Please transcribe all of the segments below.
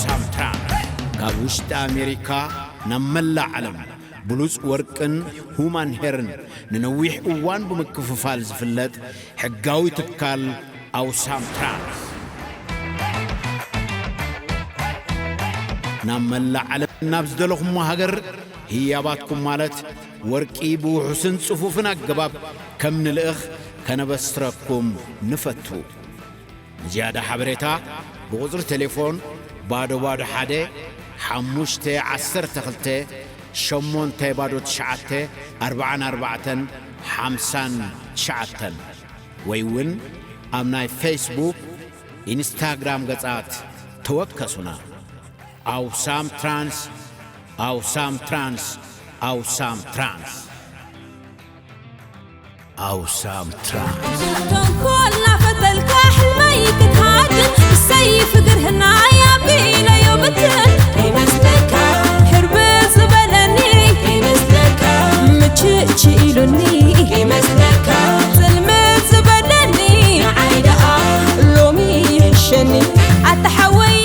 ሳምትራን ካብ ውሽጢ ኣሜሪካ ናብ መላእ ዓለም ብሉጽ ወርቅን ሁማን ሄርን ንነዊሕ እዋን ብምክፍፋል ዝፍለጥ ሕጋዊ ትካል ኣውሳም ትራንስ፣ ናብ መላእ ዓለም ናብ ዝደለኹሞ ሃገር ህያባትኩም ማለት ወርቂ ብውሑስን ጽፉፍን ኣገባብ ከም ንልእኽ ከነበስረኩም ንፈቱ። ንዝያዳ ሓበሬታ ብቁጽሪ ቴሌፎን ባዶ ባዶ ሓደ ሓሙሽተ ዓሰርተ ክልተ ሸሞንተ ባዶ ትሽዓተ ኣርባዓን ኣርባዕተን ሓምሳን ትሽዓተን ወይ እውን ኣብ ናይ ፌስቡክ፣ ኢንስታግራም ገጻት ተወከሱና። ኣውሳም ትራንስ፣ ኣውሳም ትራንስ፣ ኣውሳም ትራንስ። ኣውሳም ትራንስ። ተንኮል ናፈተልካ ሕልመይ ክትሃድን ብሰይፍ ግርህናይ ኣቢለዮ ብትን ከይመስለካ ሕርብ ዝበለኒ ከይመስለካ ምችች ኢሉኒ ከይመስለካ ጽልምት ዝበለኒ ንዓይ ደኣ ሎሚ ይሕሸኒ ኣታ ሓወይ።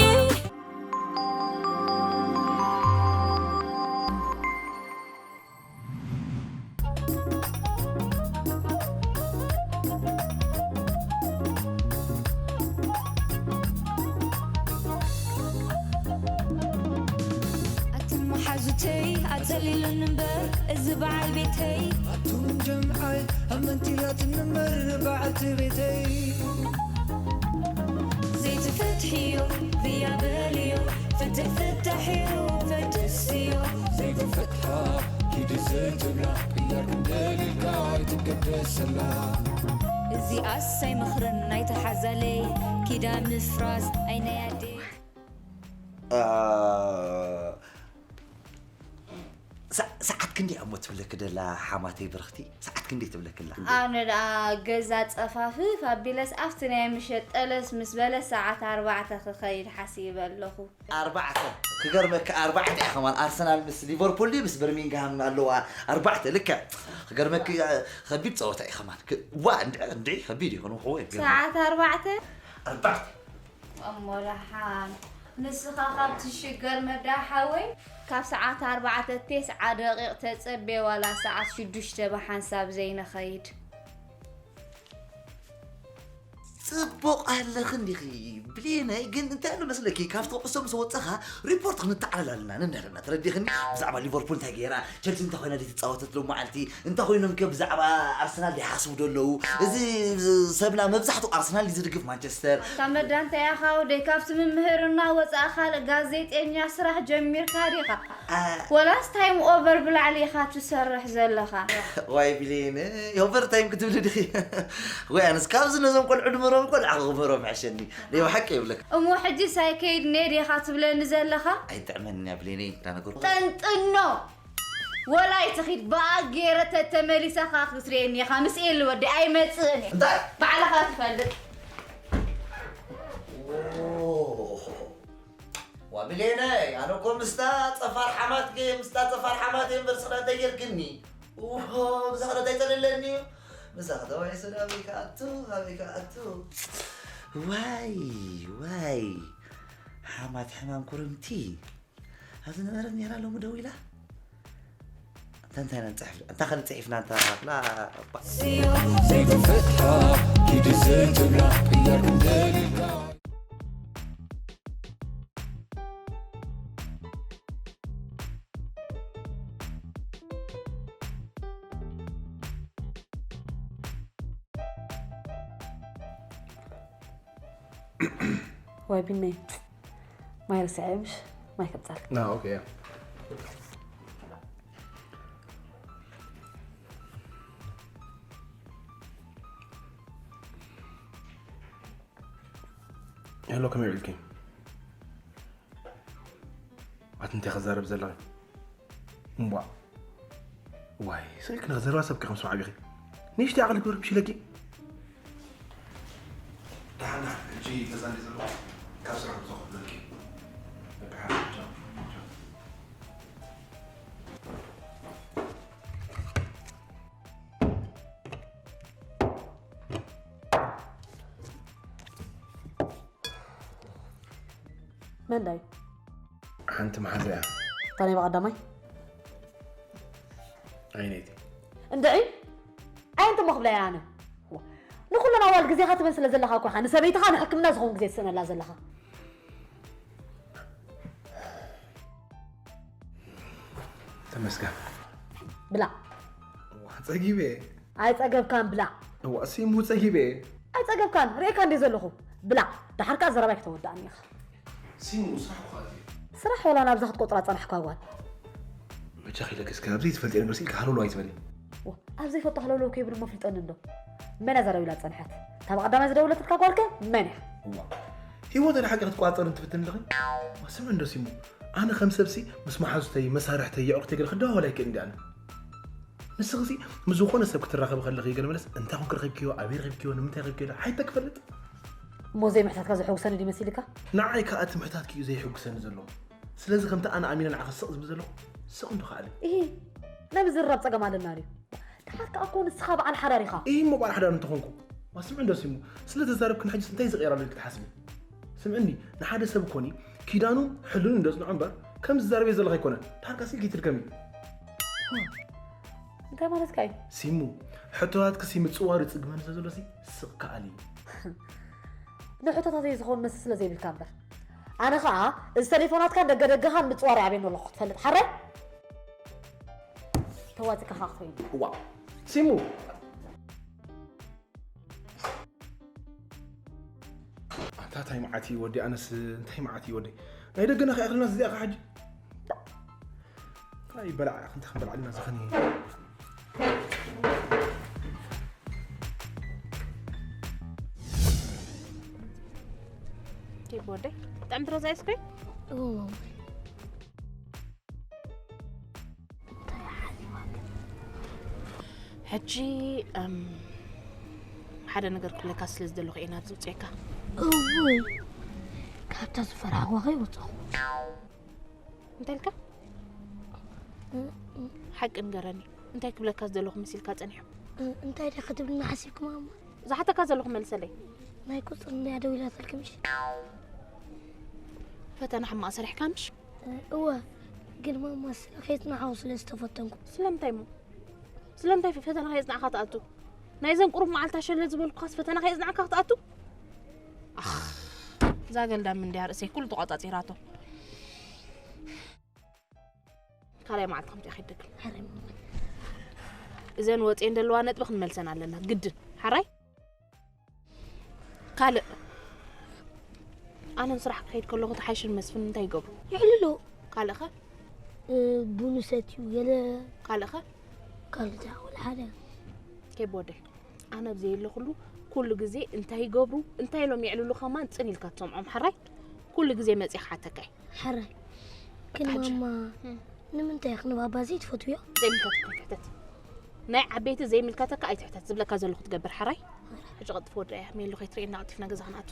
ኣቱም መሓዙተይ ኣጸሊሉኒ እምበር እዚ በዓል ቤተይ። ኣቱም ጀምዓይ ኣብ መንቲላትኒ እምበር በዓልቲ ቤተይ። ዘይትፈትሕዮ ብያ በልዮ ፍትሕ ፍታሕዮ ፈትስዮ። ዘይትፈትሓ ኪዲ ዘይትብላ ቅያር ክንደልልካ ኣይትገደሰላ። እዚኣስ ኣይመኽርን ናይቲ ሓዛለይ ኪዳን ምፍራስ ኣይናይ ኣደይ። እ፣ ሰ- ሰዓት ክንደይ እሞ ትብለኪ ደላ ሓማተይ ብርኽቲ? ሰዓት ክንደይ ትብለኪ ኣላ? ኣነ ደኣ ገዛ ጸፋፍፍ ኣቢለስ ኣብቲ ናይ ምሸት ጠለስ ምስ በለ ሰዓት ኣርባዕተ ክኸይድ ሓሲበ ኣለኹ። ኣርባዕተ ክገርመኪ ኣርባዕተ እያ ከማን ኣርሰናል ምስ ሊቨርፑል ድዩ ምስ በርሚንግሃም ኣለዋ ኣርባዕተ ልክዕ ክገርመኪ ከቢድ ፀወታ እዩ ከማን ክ- ዋ እንድዒ እንድዒ ከቢድ እዩ ክንውሕዎ እዩ ክገርመኪ። ሰዓት ኣርባዕተ ኣርባዕተ እሞ ደሓን ንስኻ ካብ ትሽገር መዳ ሓወይ ካብ ሰዓት ኣርባዕተ ቴስዓ ደቂቕ ተጸቤ ዋላ ሰዓት ሽዱሽተ ብሓንሳብ ዘይንኸይድ። ጽቡቕ ኣለኺ እንዲኺ ብሌነይ፣ ግን እንታይ ኣሎ መስለኪ ካብቲ ኩዕሶ ምስ ወጸኻ ሪፖርት ክንተዓለል ኣለና ንንሕርና ተረዲኽኒ? ብዛዕባ ሊቨርፑል እንታይ ገይራ፣ ቸልሲ እንታይ ኮይና ድትጻወተት ሎመዓልቲ፣ እንታይ ኮይኖም ከ ብዛዕባ ኣርሰናል ይሓስቡ ዶ ኣለዉ? እዚ ሰብና መብዛሕትኡ ኣርሰናል እዩ ዝድግፍ ማንቸስተር። ኣታ መዳ እንታይ ኢኻ ወደይ ካብቲ ምምህርና ወጻእ ካልእ ጋዜጤኛ ስራሕ ጀሚርካ ዲኻ? ወላስ ታይም ኦቨር ብላዕሊ ኢኻ ትሰርሕ ዘለኻ? ዋይ ብሌን ኦቨር ታይም ክትብሊ ዲኺ? ወይ ኣነስ ካብዚ ነዞም ቆልዑ ድመሮም ቆልዓ ክኽበሮም ይሕሸኒ። ናይ ብሓቂ ይብለካ። እሞ ሕጂ ሳይከይድ ነይ ዲኻ ትብለኒ ዘለኻ? ኣይጥዕመንን እያ ብሌነይ እንዳነገርኩ። ጠንጥኖ! ወላ ኣይትኺድ ብኣ ገይረ ተተመሊሰ ኸኣ ክትርእየኒ ኢኻ ምስ ኤሊ ወዲ ኣይመጽእን እየ። እንታይ? ባዕልኻ ትፈልጥ። ዋ ብሌነይ ኣነ እኮ ምስታ ጸፋር ሓማት ገየ ምስታ ጸፋር ሓማት እየ እምበር ስኽረት ኣይገርክኒ። ኡሆ ብስኽረት ኣይጸልለኒ እዩ። ምሳኺ ተባኢሰ ኣበይ ክኣቱ ኣበይ ክኣቱ። ዋይ ዋይ ሓማት ሕማም ኩርምቲ። ኣብዝነበረት ነይራ ሎሚ ደው ኢላ እንታ እንታይ ኢና ንፅሕፍ እንታ ክንፅሒፍና እንታ ክላ ዘይትፈትሓ ኪዲ ዘይትብላ ቅያር ክንደልካ ዋይ ቢነይ ማይ ረሲዐ ምሽ ማይ ከምፃልክ ና ኦኬ እያ ሄሎ ከመይ ውዒልኪ ኣቲ እንታይ ክዛረብ ዘለኺ እምቧ ዋይ ስኢልኪ ንኽዘረባ ሰብኪ ከም ስምዓ ቢኺ ንእሽተይ ዓቕሊ ግበሪ ምሽ ኢለኪ ደሓን ደሓን ሕጂ ገዛ እንዲ ዘለኹ ካብ ስራሕ ምሳኹ ክብለልኪ በቃ ሓንቲ ቻው ቻው እንዳዩ ሓንቲ መሓዛ እያ። እታ ናይ በቐዳማይ ዓይነይቲ እንድዒ ኣየንተ ሞ ክብላ እያ ኣነ። ዋ፣ ንኹለን ኣዋል ግዜኻ ትበን ስለ ዘለኻ እኮ ኢኻ ንሰበይትኻ ንሕክምና ዝኸውን ግዜ ትስእነላ ዘለኻ። ተመስገን። ብላ ዋ፣ ጸጊበ። ኣይጸገብካን ብላ። እዋ፣ ሲሙ ጸጊበ። ኣይጸገብካን ርእካ እንደ ዘለኹ ብላ። ደሓር ከኣ ዘረባይ ከተወድኣኒ ኢኻ። ሲሙ፣ ስራሕ እኮ ኣትዩ። ስራሕ ወላ ናብዛ ክትቆጽራ ጸናሕካ ጓል። መቻ ኺለክ እስከ ኣብዚ ትፈልጥ ነገር ሲልካ ሃለሎ ኣይትበሊ። ዋ፣ ኣብ ዘይፈቶ ሃለሎ ከይብል እሞ ፍልጠኒ እንዶ። መን እያ ዘረቢላ ጸንሐት? እታ ብቐዳማይ ዝደወለትልካ ጓልከ መን እያ? እዋ፣ ህይወት ሓደ ሓቂ ክትቆጻጸር እንትፍትን ኣለኺ። ዋ፣ ስምዒ እንዶ ሲሙ። ኣነ ከም ሰብሲ ምስ መሓዙተይ፣ መሳርሕተይ፣ የዕሩኽተይ ገለ ክደዋወል ኣይክእልን ድኣነ። ንስኺ ሲ ምስ ዝኾነ ሰብ ክትራኸቢ ከለኺ ገለ መለስ እንታይ ኮንክ ረኺብክዮ፣ ኣበይ ረኺብክዮ፣ ንምንታይ ረኺብክዮ ኢለ ሓይተ ክፈልጥ። እሞ ዘይምሕታትካ ዘሐጉሰኒ ድዩ መሲልካ? ንዓይ ከኣ እቲ ምሕታትኪ እዩ ዘየሐጉሰኒ ዘሎ። ስለዚ ከምቲ ኣነ ኣሚነ ንዓኺ ስቕ ዝብል ዘለኹ ስቕ እንዶ ከኣለ። ኢሂ፣ ናይ ምዝርራብ ጸገም ኣለና ድዩ? ደሓር ከኣ እኮ ንስኻ በዓል ሓዳር ኢኻ። ኢሂ እሞ በዓል ሓዳር እንተኾንኩ ዋ ስምዒ እንዶ ሲሙ። ስለ ተዛረብክን ሕጅስ እንታይ ዝቕየር ኣሎ ኢልኪ ትሓስቢ? ስምዕኒ፣ ንሓደ ሰብ እኮኒ ኪዳኑን ሕልኑን እንዶ ጽንዖ እምበር ከም ዝዛረብ እየ ዘለኹ ኣይኮነን። ደሓር ከኣ ስልኪ ትድከሚ። እንታይ ማለትካ እዩ? ሲሙ፣ ሕቶታትኪ ሲ ምጽዋር ይጽግመኒ ስለ ዘሎ ሲ ስቕ ከኣሊ። ንሕቶታተይ ዝኸውን መልሲ ስለ ዘይብልካ እምበር። ኣነ ኸኣ እዚ ተሌፎናትካን ደገ ደገኻን ምጽዋር ይኣብየኒ ኣለኹ ክትፈልጥ ሓራይ ተዋጺእካ ኸኣ ክትበይኒ። እዋ፣ ሲሙ። ኣንታ እንታይ መዓት እዩ ወዲ፣ ኣነስ እንታይ መዓት እዩ ወዲ። ናይ ደገና ከይኣኽልና እዚኣ ኸ ሕጂ። እንታይ በላዕ፣ እንታይ ክንበልዓልና ዝኸኒ። ኬክ ወደይ፣ ጥዕምቲ ሮዛ ኣይስክሪም? እዎ ማማይ። ሕጂ እም፣ ሓደ ነገር ክብለካ ስለ ዝደለኹ እየ ናብዚ ውፅኤካ። እውይ፣ ካብታ ዝፈራህዋ ከይወፃኹ። እንታይ ኢልካ? ሓቂ ንገረኒ፣ እንታይ ክብለካ ዝደለኹ መሲልካ ፀኒሑ? እንታይ ደ ክትብልና ሓሲብኩም ኣማ? ዝሓተካ ዘለኹ መልሰለይ። ናይ ቁፅሪ እንድያ ደዊላትልኪ ምሽ? ፈተና ሕማቕ ሰሪሕካ ምሽ? እወ፣ ግን ማማ ስለ ከይፅናሓው ስለ ዝተፈተንኩ። ስለምንታይ እሞ? ስለምንታይ ፈተና ከየፅናዕካ ትኣቱ? ናይዘን ቁሩብ መዓልታ ሸለል ዝበልኩኻስ ፈተና ከየፅናዕካ ክትኣቱ? ኣኽ፣ እዛ ገልዳም እንድያ ርእሰይ ኩሉ ተቋፃፂራቶ። ካልኣይ መዓልቲ ከምዚኣ ከይትደግም። ሕራይ ማማ። እዘን ወፅየን ዘለዋ ነጥቢ ክንመልሰን ኣለና ግድን። ሓራይ? ካልእ ኣነን ስራሕ ክኸይድ ከለኹ ተሓይሽን መስፍን እንታይ ይገብሩ? ይዕልሉ። ካልእኸ? ቡኑ ሰትዩ ገለ ካልእኸ? ካልእ ወላ ሓደ። ኬብ ወደይ ኣነ ኣብ ዘየለኹሉ ኩሉ ግዜ እንታይ ይገብሩ እንታይ ኢሎም የዕልሉ ከማን ፅን ኢልካ ትሰምዖም ሓራይ? ኩሉ ግዜ መፅእ ክሓተካ እየ። ሓራይ ግን ሕጂ- ማማ እም። ንምንታይ ክንባባ ዘይትፈትውዮ? ዘይምልከተካ ኣይትሕተት። ናይ ዓበይቲ ዘይምልከተካ ኣይትሕተት ዝብለካ ዘለኹ ትገብር ሓራይ? ሕጂ ቀጥፍ ወደያ ሜሉ ከይትርእየና ቀልጢፍና ገዛ ክንኣቱ።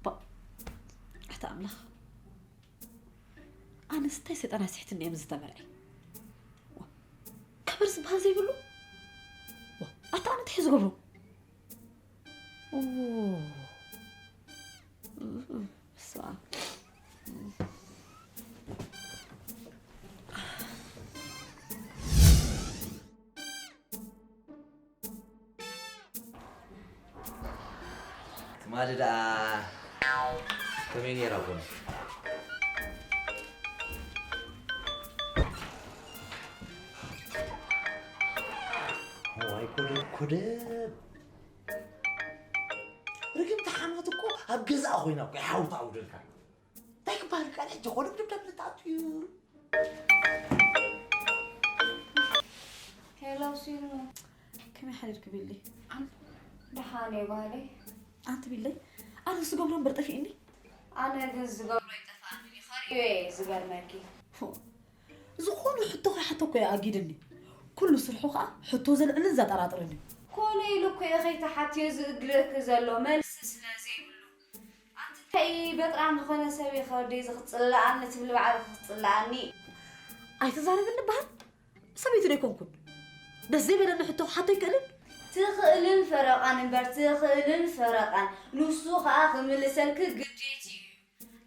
ባ ኣታ ኣምላኽ ኣነስ እንታይ ሰይጣን ኣስሒትኒ እየ ምስ ዝተበልዐ ዋ፣ ከበር ዝበሃል ዘይብሉ ዋ፣ ኣታ ኣነ እንታይ ዝገብሮ ኦ፣ እም፣ እም፣ በስመ ኣብ። ትማሊ ደኣ ከመይ ነይራ ቡን? ዋይ ኮደብ ኮደብ። ርግምቲ ሓማት እኮ ኣብ ገዛኣ ኮይና እኮ ሓውታ ኣውደልካ። እንታይ ክበሃል ቃል ሕጂ ኮደብ ደብዳብ ልትኣቱ እዩ። ሄሎ ሲኑ። ከመይ ሓዲርኪ ቢሊ? ደሓን እየ ጓለይ። ኣንቲ ቢለይ ኣነ ዝገብሮ እምበር ጠፊእኒ። ኣነ ግን ዝገብሮ እየ ዝገርመኪ። ዝኾነ ሕቶ ከይሓተኩ እየ ኣጊድኒ። ኩሉ ስርሑ ኸዓ ሕቶ ዘልዕልን ዘጠራጥርን እዩ። ኮነ ኢሉ እኮ እየ ከይተሓትዮ ዝእግረኪ ዘሎ፣ መልሲ ስለ ዘይብሉ። ኣንቲ እንታይ በጥራን ዝኾነ ሰብ እየ ከወደይ ዝኽጽልኣኒ ትብሊ ባዕልኺ ክትጽልኣኒ? ኣይትዛረብኒ በሃል። ሰበይቲ ዶ ኣይኮንኩን? ደስ ዘይበለኒ ሕቶ ክሓቶ ኣይክእልን? ትኽእልን ፈረቓን እምበር፣ ትኽእልን ፈረቓን። ንሱ ኸኣ ክምልሰልኪ ግዴት እዩ።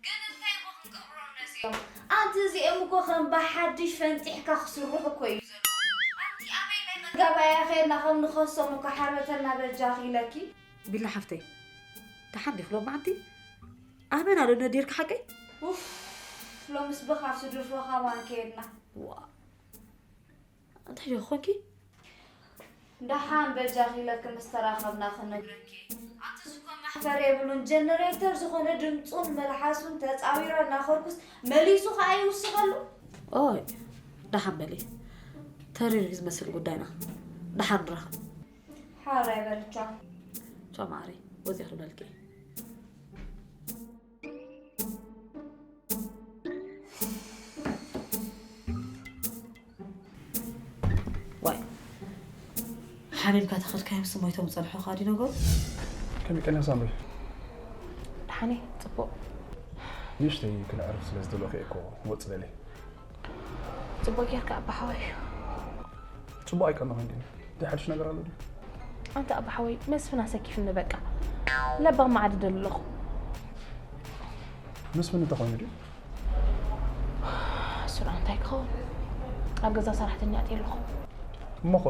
ግን እንታይ እሞ ክንገብሮም ነዚኦም? ኣንቲ እዚኦም እኮ ከም ብሓድሽ ፈንጢሕካ ክስርሑ እኮ እዩ ዘለዎም። ኣንቲ ኣበይ ናይ መጋባእያ ኸይድና ከም ንኸሶም እኮ ሓርበተና በጃኺ ኢለኪ። ቢላ ሓፍተይ፣ ደሓን ዲኺ ሎማዓንቲ? ኣበና ዶ ነዲርካ ሓቀይ? ኡፍ፣ ሎምስ ብኻብ ስድርፎ ካባን ከይድና። ዋ፣ እንታይ ዶ ኾንኪ? ደሓን በጃኺ ኢለኪ ምስ ተራኸብና ክነግረኪ። ኣንቲ ዝኾን መሕፈር የብሉን፣ ጀነሬተር ዝኾነ ድምፁን መልሓሱን ተፃዊረ እናኸርኩስ መሊሱ ኸዓ ይውስኸሉ። ኦይ፣ ደሓን በሊ። ተሪር እዩ ዝመስል ጉዳይና። ደሓን ንራኸብ። ሓራይ በሊ፣ ቻው። ቻው ማዕረይ፣ ወዚያ ክብለልኪ። ዋይ፣ ሓሚምካ ተኸድካዮምስ ሞይቶም ዝጸንሑኻ ድዩ ነገሩ? ከመይ ቀንያ ሳምሪ? ደሓን እየ፣ ጽቡቕ። ንእሽተይ ክነዕርፍ ስለ ዝደለኹ እየ እኮ ክወጽእ ደልየ። ጽቡቕ ጌርካ ኣባ ሓወይ። ጽቡቕ ኣይቀናኹን ድዩ? እንታይ ሓድሽ ነገር ኣሎ ድዩ? ኣንታ ኣባ ሓወይ፣ መስፍን ኣሰኪፍኒ በቃ። ለባም መዓዲ ደሊ ኣለኹ። መስፍን እንተኾይኑ ድዩ? እሱ ደኣ እንታይ ክኸውን? ኣብ ገዛ ሰራሕተኛ ኣትየ ኣለኹ። እሞኸ?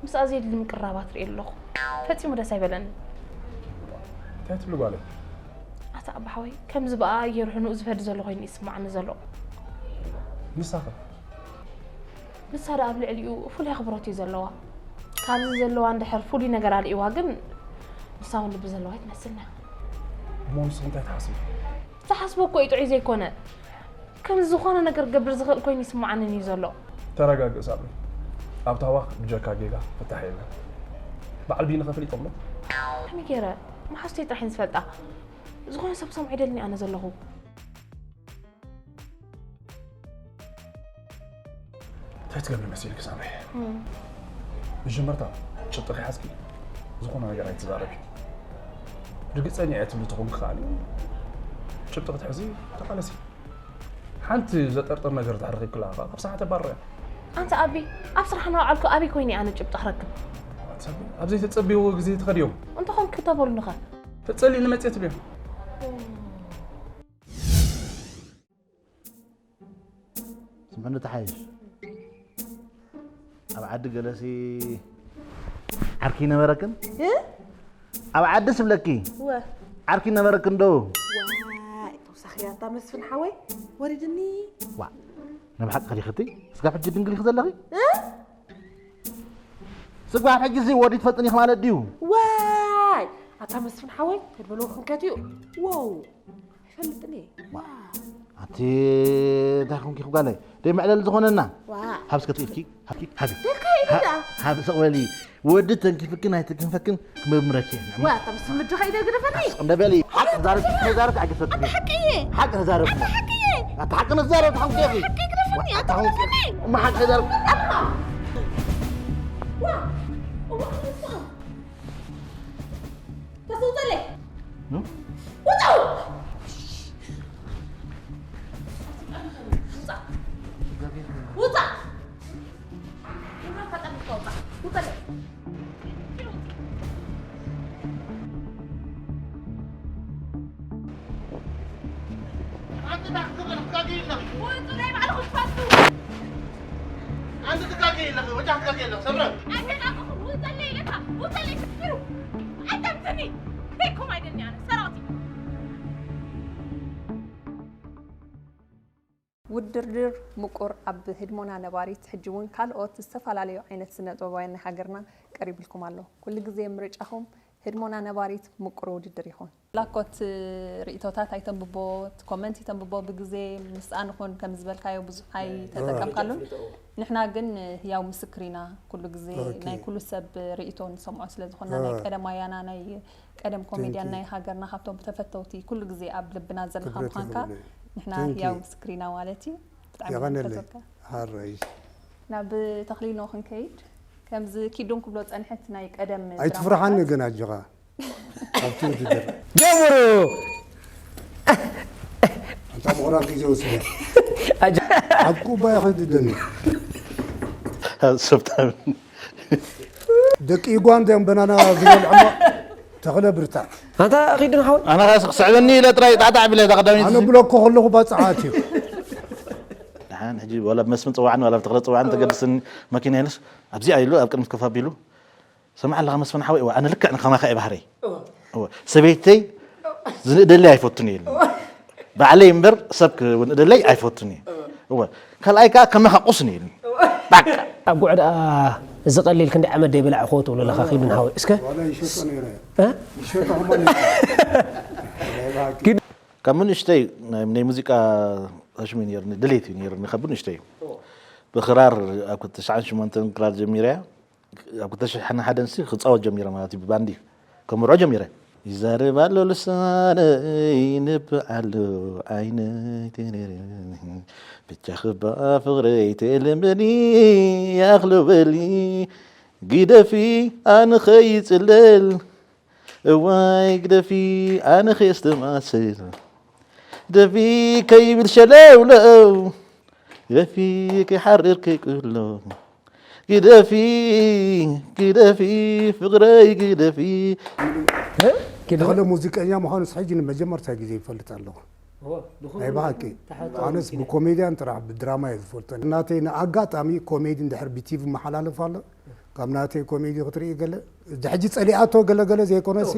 ምስኣ ዘየድሊ ምቅርራባት ርእየ ኣለኹ። ፈጺሙ ደስ ኣይበለኒ። እንታይ ትብሊ ጓለይ? ኣታ ኣባ ሓወይ፣ ከም ዝበኣ ገይሩ ሕኑኡ ዝፈዲ ዘሎ ኮይኑ ይስምዓኒ ዘሎ። ንሳኸ? ንሳ ደኣ ኣብ ልዕሊኡ ፍሉይ ኣኽብሮት እዩ ዘለዋ። ካብዚ ዘለዋ እንድሕር ፍሉይ ነገር ኣርእይዋ ግን ንሳ እውን ልቢ ዘለዋ ኣይትመስልን እያ። እሞ ንስኺ እንታይ ትሓስቢ? ዝሓስቦ እኮ እዩ ጥዑይ ዘይኮነ። ከምዚ ዝኾነ ነገር ክገብር ዝኽእል ኮይኑ ይስምዓንን እዩ ዘሎ። ተረጋግእ ሳሚ። ኣብ ታህዋኽ ብጀካ ጌጋ ፍታሕ የለን። በዓል ቢኒ ከ ፈሊጦም ዶ? ከመይ ገይረ? መሓዙተይ ጥራሕ እየን ዝፈልጣ። ዝኾነ ሰብ ክሰምዖ ኣይደልን ኣነ ዘለኹ። እንታይ ትገብሪ መሲልኪ ሳምሪ? እም። መጀመርታ ጭብጢ ከይሓዝኪ ዝኾነ ነገር ኣይትዛረቢ። ርግጸኛ እየ ትብሊ ተኾንኪ ከኣ ጭብጢ ክትሕዚ ተቓለሲ። ሓንቲ ዘጠርጥር ነገር ድሕሪ ረኺብክላ ከኣ ካብ ስራሕ ተባርርያ። ኣንታ ኣቢ፣ ኣብ ስራሕ እናወዓልኩ ኣበይ ኮይነ ኣነ ጭብጢ ክረክብ? ኣንታ ኣቢ፣ ኣብ ዘይተጸብይዎ ግዜ ትኸድዮም። እንተኾንኪ ተበሉንኸ? ተጸሊእኒ መጽየ ትብልዮ። ስምዕኒ ተሓይሽ። ኣብ ዓዲ ገለሲ ዓርኪ ይነበረክን? እ? ኣብ ዓዲ ስብለኪ ወ። ዓርኪ ይነበረክን ዶ? ዋይ፣ ተውሳኺ እያ እታ መስፍን ሓወይ። ወሪድኒ። ዋ፣ ናይ ብሓቂ ኸዲኽቲ? ስጋብ ሕጂ ድንግል ኢኺ ዘለኺ? እ? ስጋብ ሕጂ እዚ ወዲ ትፈልጥን ኢኺ ማለት ድዩ? ዋይ፣ ኣታ መስፍን ሓወይ፣ ተድበልዎ ክንከት እዩ። ዋው። ኣይፈልጥን እየ። ዋ፣ ኣቲ እንታይ ኮንኪ ጓለይ? ደይ መዕለሊ ዝኾነና። ዋ። ሃብ እስከ ትኢልኪ፣ ሃብኪ፣ ሃቢ። ደካ ኢለ ሃ-፣ ደኣ። ሃብ ሰቕ በሊ። ወዲ ተንኪፍክን ኣይተንኪፈክን ክምርምረኪ እየ። ዋ፣ ኣታ ምስ ምድኻ ኢደ ግደፈኒ። እንደ በሊ፣ ሓቂ ዛረብ፣ ሓቂ ዛረብ፣ ሓቂ ፈትኒ። ሓቂ እየ። ሓቂ ዛረብ። ኣታ ሓቂ እየ። ኣታ ሓቂ ነዛረብ፣ ሓቂ እየ። ሓቂ ግደፈኒ፣ ኣታ ኣታ ሓቂ ግደፈኒ። እማ ሓቂ ዛረብ። ኣታ። ዋ፣ እዋ፣ እዋ። ተስውጠለይ። እ? ውጣ! ውጣ! ውጣ! ውጣ! ውጣለይ። ኣንቲ እንታይ ክትገብሪ ትጋገዪ ኣለኺ? ውጹ ናይ ባዕልኹም ትፈልጡ። ኣንቲ ትጋገዪ ኣለኺ፣ ወጃ ክትጋገዪ ኣለኺ፣ ሰምረ። ኣይተናቀኹም፣ ውጸለይ ኢለካ፣ ውጸለይ፣ ስክሩ። ኣይጠምትኒ። ከይኩም ኣይደኒ ኣነ፣ ሰራቕቲ። ውድድር ምቁር ኣብ ህድሞና ነባሪት ሕጂ እውን ካልኦት ዝተፈላለዩ ዓይነት ስነ ጥበባውያን ናይ ሃገርና ቀሪብልኩም ኣሎ። ኩሉ ግዜ ምርጫኹም ህድሞና ነባሪት ምቁር ውድድር ይኹን። ላኮት ርእይቶታት ኣይተንብቦ፣ ኮመንት ይተንብቦ ብግዜ ምስኣን ይኹን ከም ዝበልካዮ ብዙሕ ኣይተጠቀምካሉን። ንሕና ግን ህያው ምስክር ኢና። ኩሉ ግዜ ኦኬ። ናይ ኩሉ ሰብ ርእይቶ ንሰምዖ ስለ ዝኾንና ናይ አ። ቀደም ኣያና ናይ ቀደም ኮሜድያን ቴንኪ። ናይ ሃገርና ካብቶም ተፈተውቲ ኩሉ ግዜ ኣብ ልብና ዘለኻ ክብረት ምዃንካ ይኹንለይ። ንሕና Thank you. ህያው ምስክር ኢና ማለት እዩ። ብጣዕሚ የቐነለይ። ንፈትወካ። ሃረይ። ናብ ተኽሊኖ ክንከይድ፣ ከምዚ ኪዱን ክብሎ ጸንሐት ናይ ቀደም ኣይትፍርሓኒ ድራማታት። ግን ኣጆኻ። ኣብቲ ውድድር። ጀምሩ። ኣንታ ምቑራብ ግዜ ወስደ። ኣጆ- ኣብ ኩባያ ከድደኒ። ሰብታም ደቂ ጓንዴ እዮም በናና ዝበልዕሞ ተኽለ ብርታ። ኣንታ ኺዱ ንሓወይ። ኣነ ኸስ ክስዕበኒ ኢለ ጥራይ ጣዕጣዕ ቢለ እታ ቀዳመይቲ ኣነ ብለኮ ከለኹ ባፅዓት እዩ። ደሓን ሕጂ ዋላ ብመስፍን ፅዋዕን ዋላ ብተኽለ ፅዋዕን ተገድስን መኪና የለስ ኣብዚኣ ኢሉ ኣብ ቅድሚት ከፍ ኣቢሉ ሰማዕ ኣለኻ መስፍን ሓወይ እዋ ኣነ ልክዕ ንኸማኻ እየ ባህረይ እወ ሰበይተይ ዝንእደለይ ኣይፈቱን እየ ኢሉኒ ባዕለይ እምበር ሰብ ክውንእደለይ ኣይፈቱን እየ እወ ካልኣይ ከዓ ከማኻ ቁስን እየ ኢሉኒ በቃ ኣብ ጉዕ ደኣ እዚ ቀሊል ክንደይ ዓመት ደይበላዕኹዎ ትብሉ ኣለኻ ኺዱ ንሓወይ እስከ ዋላ ይሸጦ ነይረ እ? ይሸጦ ከማን ነይረ። ካብ ንእሽተይ ናይ ናይ ሙዚቃ ሕሽሚ ነይርኒ ድሌት እዩ ነይርኒ ካብ ንእሽተይ ብኽራር ኣብ ክልተ ሽሕን ሸሞንተን ክራር ጀሚረ እያ ኣብ ክልተ ሽሕን ሓደን ሲ ክፃወት ጀሚረ ማለት እዩ ብባንዲ ከምርዖ ጀሚረ ይዛረብ ኣሎ ልሳነይ ነብዕ ኣሎ ዓይነይ ተረረ ብቻ ክባ ፍቕረይ ተለመኒ ያኽሎ በሊ ግደፊ ኣነ ኸይፅለል እዋይ ግደፊ ኣነ ኸየስተማስል ግደፊ ከይብል ሸለውለው ግደፊ ከይሓርር ከይቅሎ ግደፊ ግደፊ ፍቕረይ ግደፊ ተኽለ ሙዚቀኛ ምዃኑስ ሕጂ ንመጀመርታ ግዜ ይፈልጥ ኣለኹ ናይ ብሓቂ ኣነስ ብኮሜድያን ጥራሕ ብድራማ እየ ዝፈልጦ ናተይ ንኣጋጣሚ ኮሜዲ እንድሕር ብቲቪ መሓላለፍ ኣሎ ካብ ናተይ ኮሜዲ ክትርኢ ገለ ሕጂ ጸሊኣቶ ገለገለ ዘይኮነሲ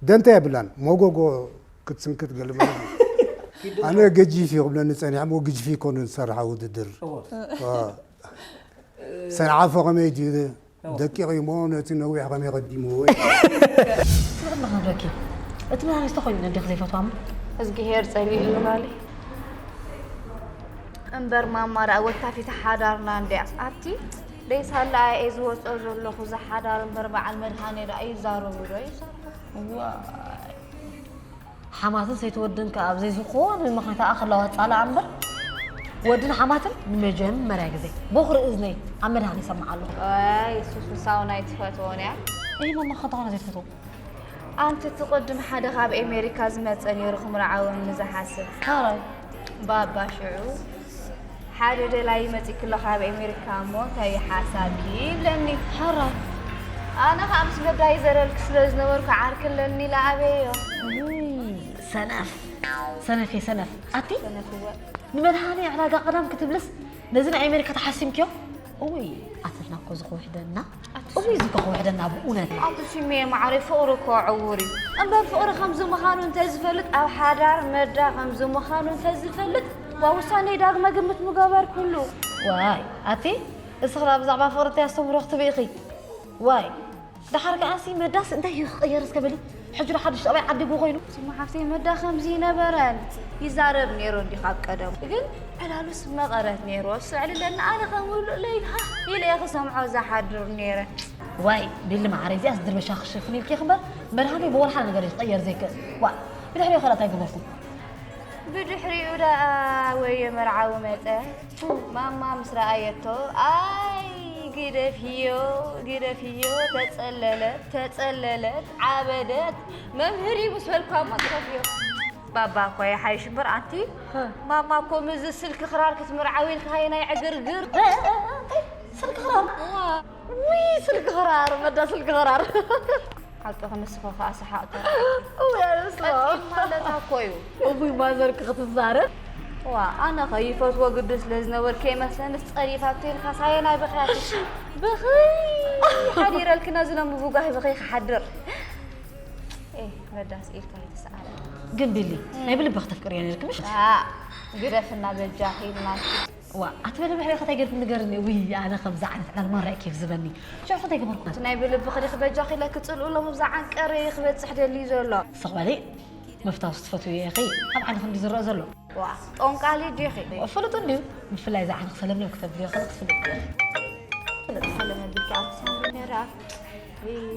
ደንታ የብላን ሞጎጎ ክትስንክት ገለ ማለት እዩ ኣነ ገጂፍ እዩ ክብለኒ ጸኒሐ ሞ ግጅፊ ይኮኑ ዝሰርሓ ውድድር ሰንዓፈ ከመይ ድዩ ደቂቕ እዩ ሞ ነቲ ነዊሕ ከመይ ቀዲምዎ ስቕ ንኽብለኪ እቲ መድሃኒት ተኾይኑ ነዴኺ ዘይፈትዋ እሞ እዝግሄር ጸሊኡ ይባሊ እምበር ማማ ደኣ ወታፊት ሓዳርና እንድያ ኣብቲ ደይሳላ ኣየ ዝወፅኦ ዘለኹ ዝሓዳር እምበር በዓል መድሃኔ ደኣ ይዛረቡ ዶ ይሰርሑ ዋይ ሓማትን ሰይቲ ወድን ከኣ ኣብ ዘይዝኾነ መኸታ ከለዋ ጻልኣ እምበር ወድን ሓማትን ንመጀመርያ ግዜ ቦኽሪ እዝነይ ኣብ መድሃን ይሰምዓ ኣለኹ። ኣይ ሱሱ ሳውና ኣይትፈትዎን እያ። እይ ማማ ከንታ ኾነ ዘይትፈትዎ። ኣንቲ እቲ ቅድም ሓደ ካብ ኤሜሪካ ዝመጸ ነይሩ ክምርዓወኒ ዝሓስብ። ካራይ። ባባ ሽዑ ሓደ ደላይ መጺክሎ ካብ ኤሜሪካ እሞ እንታይ ሓሳብኪ ይብለኒ። ሓራይ። ኣነ ከዓ ምስ መዳይ ዘረልክ ስለ ዝነበርኩ ዓርኪ ኣለኒ ኢለ ኣበዮ። ሰነፍ ሰነፍ እየ ሰነፍ ኣቲ ንመድሃኒ ዕዳጋ ቀዳም ክትብልስ ነዚ ናይ ኣሜሪካ ተሓሲምክዮ እውይ ኣተልና እኮ ዝኽውሕደና እውይ እዚ እኮ ክውሕደና ብእውነት ኣቲ ሽሜ ማዕረ ፍቕሪ እኮ ዕውር እዩ እምበር ፍቕሪ ከምዚ ምዃኑ እንተዝፈልጥ ኣብ ሓዳር መዳ ከምዚ ምዃኑ እንተዝፈልጥ ዋ ውሳነይ ዳግመ ግምት ምገበርኩሉ ዋይ ኣቲ እስኺ ብዛዕባ ፍቕሪ እንታይ ኣስተምህሮ ክትብኢኺ ዋይ ደሓር ከኣሲ መዳስ እንታይ እዩ ክቕየር እስከ በሊ ሕጂ ዶ ሓድሽ ጠባይ ዓዲጉ ኮይኑ ስማ ሓፍተይ መዳ ከምዚ ይነበረን ይዛረብ ነይሩ እንዲ ካብ ቀደሙ ግን ዕላሉስ መቐረት ነይሩ እሱ ዕልለና ኣነ ከም ውሉእ ለይል ሃ ኢለ እየ ክሰምዖ ዝሓድር ነይረ ዋይ ቢሊ ማዕረ እዚኣስ ድርበሻ ክሽፍን ኢልኪ ክበር መድሃኒ ብወላ ሓደ ነገር እዩ ክቕየር ዘይክእል ዋ ብድሕሪኡ ከላ እንታይ ገበርኩም ብድሕሪኡ ደኣ ወዮ መርዓዊ መጸ ማማ ምስ ረኣየቶ ኣይ ግደፍዮ ግደፍዮ ተጸለለት ተጸለለት ዓበደት መምህር እዩ ምስ በልኳ እሞ ግደፍዮ ባባ እኳ ይሓይሽ እምበር ኣንቲ ማማ እኮ ምዚ ስልኪ ክራር ክትምርዓዊ ኢልካ ሃየ ናይ ዕግርግር ስልኪ ክራር ውይ ስልኪ ክራር መዳ ስልኪ ክራር ሓቅኺ ንስኺ ከኣ ሰሓቕኪ እውይ ኣነስ ማለት ኣኮ እዩ እቡይ ማዘርኪ ክትዛረብ ዋ ኣነ ኸ ይፈትዎ ግዲ ስለ ዝነበርኩ ከይመስለንስ ጸሪፋቶ ኢልካ ሳየናይ ብኽያት ብኽይ ሓዲረልኪ ነዚ ሎም ብቡጋሂ ብኽይ ክሓድር መዳስ ኢልካ ይተሰኣለ ግን ቢሊ ናይ ብልቢ ክተፍቅርዮ ነርኪ ምሽ ግደፍና በጃኺ ኢልናኪ ዋ ኣቲ በለ ብሕሪ ከታይ ገርኩ ንገርኒ ውይ ኣነ ከምዚ ዓይነት ዕላል ማራ ኬፍ ዝበኒ ሽዑ ከታይ ገበርኩ እቲ ናይ ብልቢ ክዲ ክበጃኺ ኢለ ክጽልኡ ሎም ብዛ ዓንቀር ክበጽሕ ደልዩ ዘሎ ሰቕበሊ ምፍታው ስትፈትው ኢኺ ኣብ ዓንኺ እንዲ ዝረአ ዘሎ ዋ ጦንቃሊ ዲኺ ፍሉጥ እንድዩ ብፍላይ እዚ ዓንኺ ሰለምለም ክተብልዮ ከለ ክትፍልጥ ፍልጥ ሰለመ ቢልኪ ኣብቲ ሳምሪ ነራ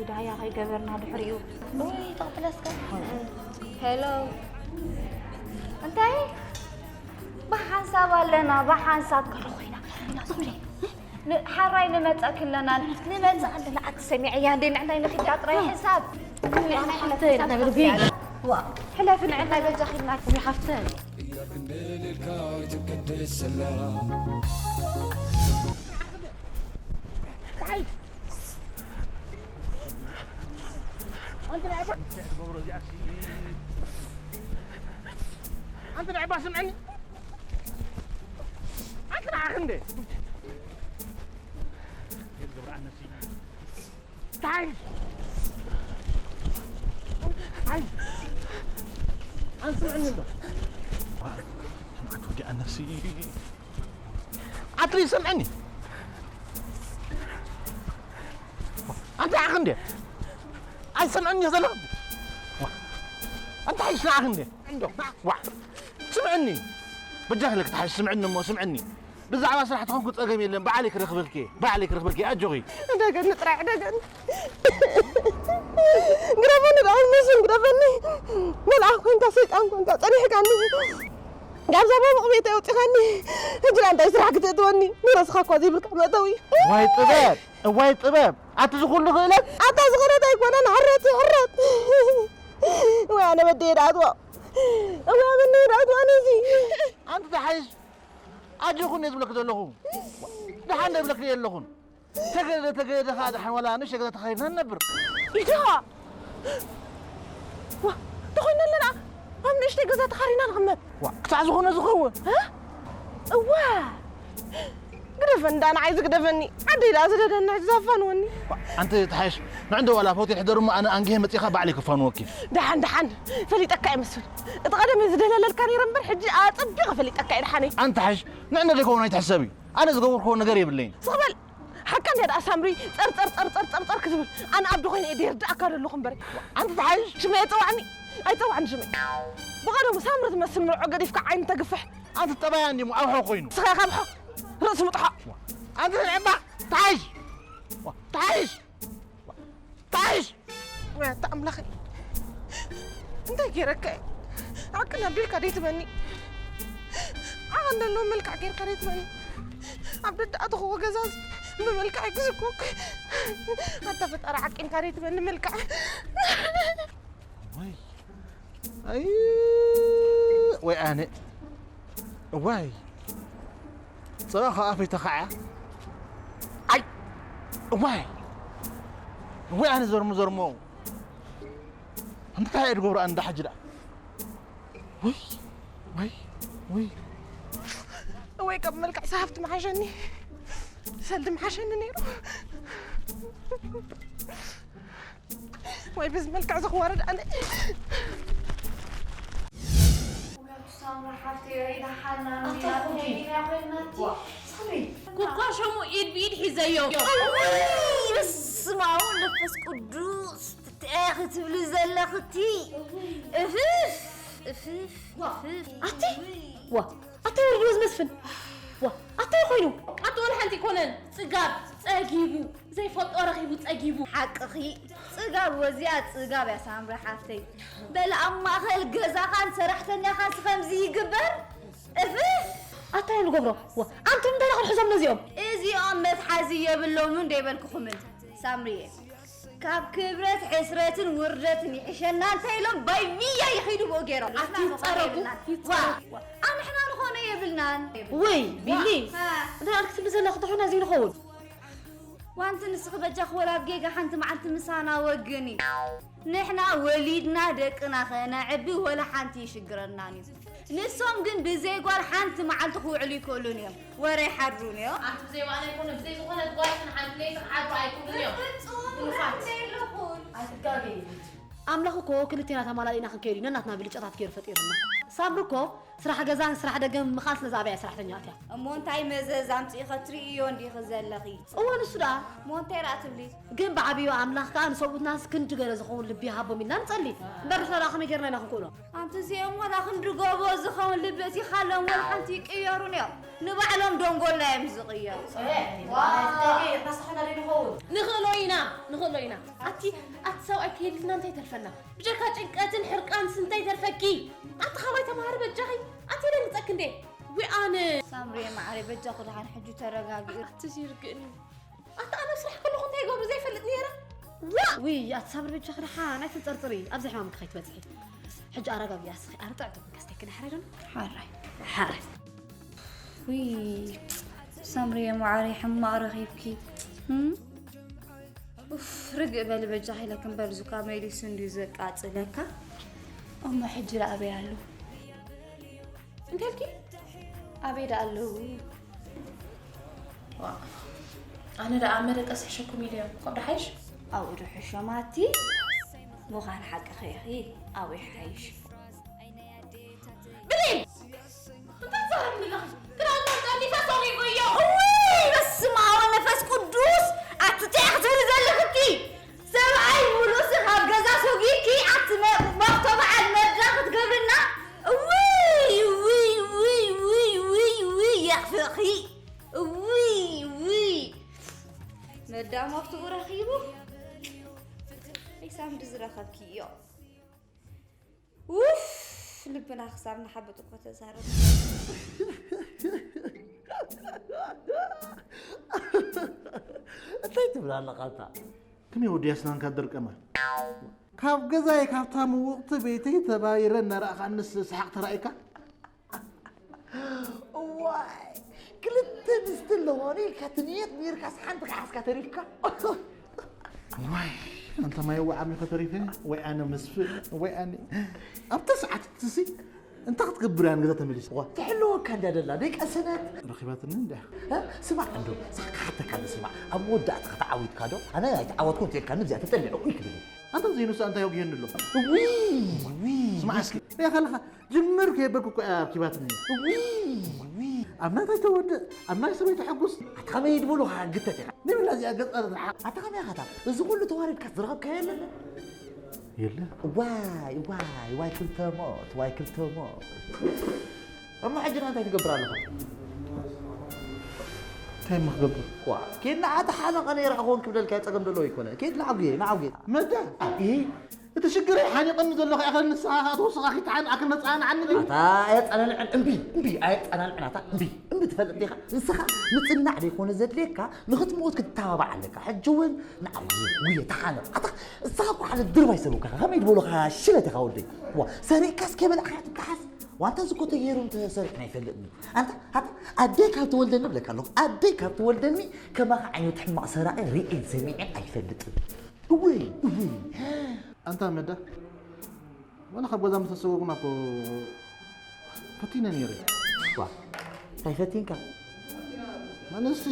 ዳያ ከይገበርና ድሕሪኡ ወይ ተቕትለስከ ሄሎ እንታይ ብሓንሳብ ኣለና፣ ብሓንሳብ። ገለ ኮይና፣ ኮይና፣ ዝኾነ። ን-፣ ሓራይ ንመጸኪ ኣለና፣ ንመጽእ ኣለና። ኣቲ ሰሚዐያ እንዴ፣ ንዕናይ ንኺዳ ጥራይ ሕሳብ። ንዕናይ ሓፍተይ፣ ንዕናይ ሓፍተይ። ዋ፣ ሕለፊ ንዕናይ በጃኺ ኢልናኪ። ሓፍተይ። ኣንቲ ናይ ዕባ ስምዐኒ። ኣንቲ ንዓኺ እንደ። እንታይ? ኣይ። ኣንቲ ስምዐኒ እንዶ። ስምዓት ወዲኣ ነፍሲ። ኣንቲ ስምዐኒ። ኣንቲ ንዓኺ እንደ። ኣይሰምዐኒ ዘለኹ። ኣንቲ ሓይሽ ንዓኺ እንደ። እንዶ። ዋ። ስምዐኒ። በጃኺ ለክ ትሓይሽ ስምዐኒ እሞ ስምዐኒ። ብዛዕባ ስራሕ ተኾንኩ ጸገም የለን። ባዕለይ ክረኽበልኪ እየ። ባዕለይ ክረኽበልኪ እየ። ኣጆኺ። ዕደገኒ ጥራይ ዕደገኒ። ግረፈኒ ደኣ መስፍን ግረፈኒ። መልኣኽ ኮንካ ሰይጣን ኮንካ ጸኒሕካኒ። ካብዛ መሙቕ ቤት ኣውጺኻኒ። ሕጂ ደኣ እንታይ ስራሕ ክትእትወኒ? ንርእስኻ እኳ ዘይብልካ መእተዊ። ዋይ ጥበብ! እዋይ ጥበብ! ኣቲ ዝኹሉ ክእለት? ኣታ ዝኽእለት ኣይኮነን፣ ሕረት'ዩ፣ ሕረት። ወይ ኣነ በደየ ደኣ ኣትዋ። እዋይ ኣበነይ ደኣ ኣትዋ ነዚ። ኣንቲ ተሓይሽ፣ ኣጆኹን እየ ዝብለኪ ዘለኹ። ደሓን ዶ ይብለኪ ኣለኹን። ተገደ፣ ተገደ ኸኣ ደሓን ዋላ ንእሽተይ ገዛ ተኻሪና ንነብር። ኢኻ። ዋ፣ ተኾይና ኣለና። ኣብ ንእሽተይ ገዛ ተኻሪና ንቕመጥ። ዋ፣ ክሳዕ ዝኾነ ዝኸውን። እ? እዋ። ግደፈኒ፣ እንዳ ንዓይ ዝግደፈኒ። ዓደይ ደኣ ዝደደኒ፣ ሕጂ ዘፋንወኒ። ዋ፣ ኣንቲ ተሓይሽ፣ ንዕንዶ ዋላ ፎቶ ይሕደር እሞ ኣነ ኣንጊሀ መጺኻ ባዕለይ ክፋንወኪ። ደሓን፣ ደሓን። ፈሊጠካ እየ መስፍን። እቲ ቀደም እየ ዝደለለልካ ነይረ እምበር፣ ሕጂ ኣጸቢቐ ፈሊጠካ እየ፣ ደሓነይ። ኣንቲ ተሓይሽ፣ ንዕንዶ ደይኮነ ኣይትሕሰቢ። ኣነ ዝገበርክዎ ነገር የብለይን። ስቕ በል። ሓቃ እንድያ ደኣ ሳምሪ ጸር ጸር ጸር ጸር ጸር ጸር ክትብል፣ ኣነ ኣዶ ኮይነ እየ ደርድኣካ ዘለኹ እምበር። ኣንቲ ተሓይሽ። ሽመይ ኣይጸዋዕኒ፣ ኣይጸዋዕኒ ሽመይ። ብቐደሙ ሳምሪ ትመስል ምርዖ ገዲፍካ ዓይኒ ተግፍሕ። ኣንቲ ጠባያ እንዲሞ ኣብሖ ኮይኑ። ንስኻ ኢኻ ኣብሖ፣ ርእሲ ምጥሖ። ኣንቲ ዕምባ፣ ተሓይሽ። ተሓይሽ። ጣይሽ! ወይ ኣታ ኣምላኸይ፣ እንታይ ገይረካ እየ? ዓቅን ኣቢልካ ደይትበኒ? ዓቐን ዘለዎ መልክዕ ገይርካ ደይትበኒ? ኣብ ደድኣተኽዎ ገዛዚ ብመልክዐይ ክዝኩክ። ኣታ ፈጣሪ ዓቂንካ ደይትበኒ መልክዕ? ወይ፣ ኣይ፣ ወይ ኣነ። እዋይ። ጸባ ካብ ኣፈይ ተኻዕያ። ኣይ! እዋይ! እዋይ ኣነ ዘርሞ ዘርሞ። እንታይ እየ ዝገብሮ ኣነ እንዳ ሕጂ ደኣ? ውይ! ውይ! ውይ! እወይ ካብ መልክዕ ሰሃብቲ ምሓሸኒ። ሰልዲ ምሓሸኒ ነይሩ። ወይ በዚ መልክዕ እዚ ክዋረድ ኣነ። ሳምራ ሓፍተይ ሬዳ ሓና ኣታ እንዲና ኮኪ። ከይዲና ኮይናቲ። ዋ፣ ሳምሪ። ኩኳ ሸሙ ኢድ ብኢድ ሒዘዮ። እውይ፣ በስመ ኣብ ወወልድ ወመንፈስ ቅዱስ። እንታይ ክትብሊ ዘለኽቲ? እፍፍ፣ እፍፍ፣ ዋ፣ እፍፍ። ኣቲ? ዋ፣ ኣታ ወርዲ ወዝ መስፍን። ዋ፣ ኣታ ኮይኑ። ኣቶ ወላ ሓንቲ ኣይኮነን። ጽጋብ ጸጊቡ። ዘይፈልጦ ረኺቡ ጸጊቡ። ሓቅኺ፣ ጽጋብ ወዚኣ ጽጋብ እያ ሳምሪ ሓፍተይ። በል ኣብ ማእኸል ገዛኻን ሰራሕተኛኻንስ ከምዚ ይግበር? እፍፍ! ኣታ እዮም ንገብሮ። ዋ፣ ኣንቱም እንታይ ደኣ ክንሕዞም ነዚኦም? እዚኦም መትሓዚ የብሎምን ዶ ኣይበልኩኹምን? ሳምሪየ፣ ካብ ክብረት ሕስረትን ውርደትን ይሕሸና እንተ ኢሎም ባይ ቪያ ይኸይዱ ብኡ ገይሮም። ኣቲ ይጸረጉ፣ ይጸረጉ። ዋ፣ ዋ፣ ኣንሕና ንኾነ የብልናን። ወይ፣ ቢሊ፣ ዋ፣ ሃ። እንታይ ኣልክትብሊ ዘለኺ? እንታይ ኾይና ዘይንኸውን? ዋንቲ ንስኺ በጃኺ ወላ ኣብ ጌጋ ሓንቲ መዓልቲ ምሳና ወግኒ። ንሕና ወሊድና ደቅና ኸነዕቢ ወላ ሓንቲ ይሽግረናን እዩ። ንሶም ግን ብዘይ ጓል ሓንቲ መዓልቲ ክውዕሉ ይክእሉን እዮም። ወረ ይሓድሩን እዮም። ኣንቲ ብዘይ ባዕላ ኣይኮነ፣ ብዘይ ዝኾነት ጓል ግን ሓንቲ ለይቲ ክሓድሩ ኣይክእሉን እዮም። ብፍጹም ብንፋት። ርሕም የለኹን። ኣይትጋገይ። ኣምላኽ እኮ ክልቴና ተማላሊእና ክንከይድ እዩ ነናትና ብልጫታት ገይሩ ፈጢሩና። ሳምሪ እኮ ስራሕ ገዛን ስራሕ ደገን ምኻን ስለ ዝኣበያ ሰራሕተኛ ኣትያ። እሞ እንታይ መዘዝ ኣምጺእኸ ትርእዮ እንዲኺ ዘለኺ? እወ፣ ንሱ ደኣ። እሞ እንታይ ደኣ ትብሊ? ግን ብዓብዩ ኣምላኽ ከኣ ንሰብኡትናስ ክንዲ ገለ ዝኸውን ልቢ ይሃቦም ኢልና ንጸሊ። እምበር ንሕና ደኣ ከመይ ጌርና ኢና ክንክእሎ? ኣንቲ እዚኦም ወላ ክንዲ ጎቦ ዝኸውን ልቢ እቲኻሎም ወላ ሓንቲ ይቅየሩን እዮም። ንባዕሎም ደንጎላ እዮም ዝቕየሩ። ዋ! ንኽእሎ ኢና፣ ንኽእሎ ኢና። ኣቲ፣ ኣቲ ሰብኣይ ከየድልና እንታይ ተርፈና? ብጀካ ጭንቀትን ሕርቃንስ እንታይ ተርፈኪ? ኣቲ ካባይ ተማሃሪ በጃኺ። ኣቲ የደንግጸኪ እንዴ? ዊ ኣነ ሳምሪ ማዕረ በጃ ክድሃን ሕጂ ተረጋጊ። ኣቲ ዝርግእኒ ኣታ ኣነ ስራሕ ከለኹ እንታይ ገብሩ ዘይፈልጥ ነይረ። ዋ ዊ ኣቲ ሳምሪ በጃ ክድሃን ኣይትጸርጽሪ ኣብዚ ሕማም ከይትበጽሒ። ሕጂ ኣረጋጊ ኣስኺ ኣርጥዕቱ ከስተኪ ድሕሪ ዶ ሓራይ ሓራይ። ዊ ሳምሪ ማዕረ ሕማቕ ረኺብኪ። ኡፍ ርግእ በሊ በጃ ኢለክ እምበር ዙካ መሊሱ እንድዩ ዘቃጽለካ። እሞ ሕጂ ላኣበይ ኣሎ? እንታይ ኢልኪ? ኣበይ ደኣ ኣለዉ? ዋ፣ ኣነ ደኣ ኣብ መደቀስ ሕሸኩም ኢለዮም። ኮ ደሓይሽ? ኣብኡ ዶ ሕሸማቲ? ምዃን ሓቅኺ ኢኺ። ኣብኡ ይሓይሽ። ብሌን! እንታይ ትዛረብኒ ኣለኺ? ትናንት ጠሊፈ ሰሪቑ እዮ። እውይ! በስመ ኣብ ወመንፈስ ቅዱስ! ኣቲ እንታይ ኢኺ ትብሊ ዘለኺ እቲ? ሰብኣይ ሙሉእሲ ካብ ገዛ ሰጒድኪ ኣቲ መ-፣ መኽቶ በዓል መዳ ክትገብርና? እውይ! እውይ! እውይ! እውይ! እውይ! የኽፍእኺ! እውይ! እውይ! መዳ መፍትኡ ረኺቡ? ሒሳም ድዝረኸብኪ እዮ። ኡፍ! ልብና ክሳብ ንሓብጥ እኮ ተዛረብ። እንታይ ትብል ኣለኻ ኣንታ? ከመይ ወዲ ኣስናንካ ደርቀማ? ካብ ገዛይ ካብታ ምውቕቲ ቤተይ ተባይረ እናረኣኻንስ ሰሓቕ ተራእይካ? እዋይ! ክልተ ኣንስቲ ኣለዋኒ ኢልካ ትንየት ነይርካስ ሓንቲ ከሓዝካ ተሪፍካ? ዋይ! ኣንታ ማይ ወዓሚኸ ተሪፈ ወይ ኣነ መስፍን ወይ ኣነ ኣብታ ሰዓት እትሲ እንታይ ክትገብር እያ ንገዛ ተመሊስካ? ትሕልወካ እንድያ ደላ ደይቀሰነት። ረኺባትኒ እንድያ። እ? ስማዕ እንዶ፣ እስኻ ክሓተካ እንዶ ስማዕ፣ ኣብ መወዳእታ ከተዓዊትካ ዶ? ኣነ ኣይተዓወትኩን ተልካ ንብዚኣ ተጠሊዑ እይ ክብል። ኣንታ ዘይኑሳ እንታይ ወጊሄኒ ኣሎ? እውይ! እውይ! ስማዕ እስኪ፣ ሪኣ ከለኻ ጅምር ከየበልኩ እኮ እያ ኣርኪባትኒ። እውይ! እውይ! ኣብ ናታይ ተወድእ፣ ኣብ ናይ ሰበይቲ ሕጉስ። ኣታ ከመይ ድበሉኻ ግተት ኢኻ? ንብላ እዚኣ ገጻ ትርሓቕ። ኣታ ከመይ ኢኻ እታ? እዚ ኩሉ ተዋሪድካ ዝረኸብካዮ የለን? የለ። ዋይ፣ ዋይ፣ ዋይ ክልተ ሞት፣ ዋይ ክልተ ሞት። እሞ ሕጂ እንታይ ትገብር ኣለኻ? እንታይ እሞ ክገብር? ዋ፣ ኬድና ኣታ ሓነቐ ነይረ ክኾን ክብለልካ ጸገም ዘለዎ ኣይኮነ። ኬድ ንዓጉየ፣ ንዓጉየ። መዳ? ኣይ። እቲ ሽግረይ ሓኒቐኒ ዘሎ ከኣ ንስኻ ከኣ ተወስኻ ኺትሓን ኣክል መጽኣን ዓኒ ድዩ? ኣታ ኣየጸናንዕን፣ እምቢ፣ እምቢ፣ ኣየጸናንዕን፣ ኣታ እምቢ፣ እምቢ ትፈልጥ ዲኻ? ንስኻ ምጽናዕ ደይኮነ ዘድልየካ፣ ንኽትሞት ክትተባባዕ ኣለካ። ሕጂ እውን ንዓጉየ፣ ጉየ፣ ተሓነቕ። ኣታ እስኻ እኮ ሓደ ድርባይ ሰብ እኮ ኢኻ። ከመይ ዝበሉኻ ሽለት ኢኻ ወደይ። ዋ፣ ሰሪቕካስ ከይበላዕካ ትተሓዝ። ዋንታ ዝኮ ተገይሩ እንተ ሰሪሕና ኣይፈልጥን። ኣንታ፣ ኣታ፣ ኣደይ ካብ ትወልደኒ ብለካ ኣለኹ። ኣደይ ካብ ትወልደኒ ከማኻ ዓይነት ሕማቕ ሰራቒ ርእየን ሰሚዐን ኣይፈልጥን። እውይ፣ እውይ። ኣንታ መዳ፣ ዋላ ካብ ገዛ ምስ ተሰጎግና እኮ ፈቲነ ነይረ። ዋ፣ እንታይ ፈቲንካ? ማለትሲ፣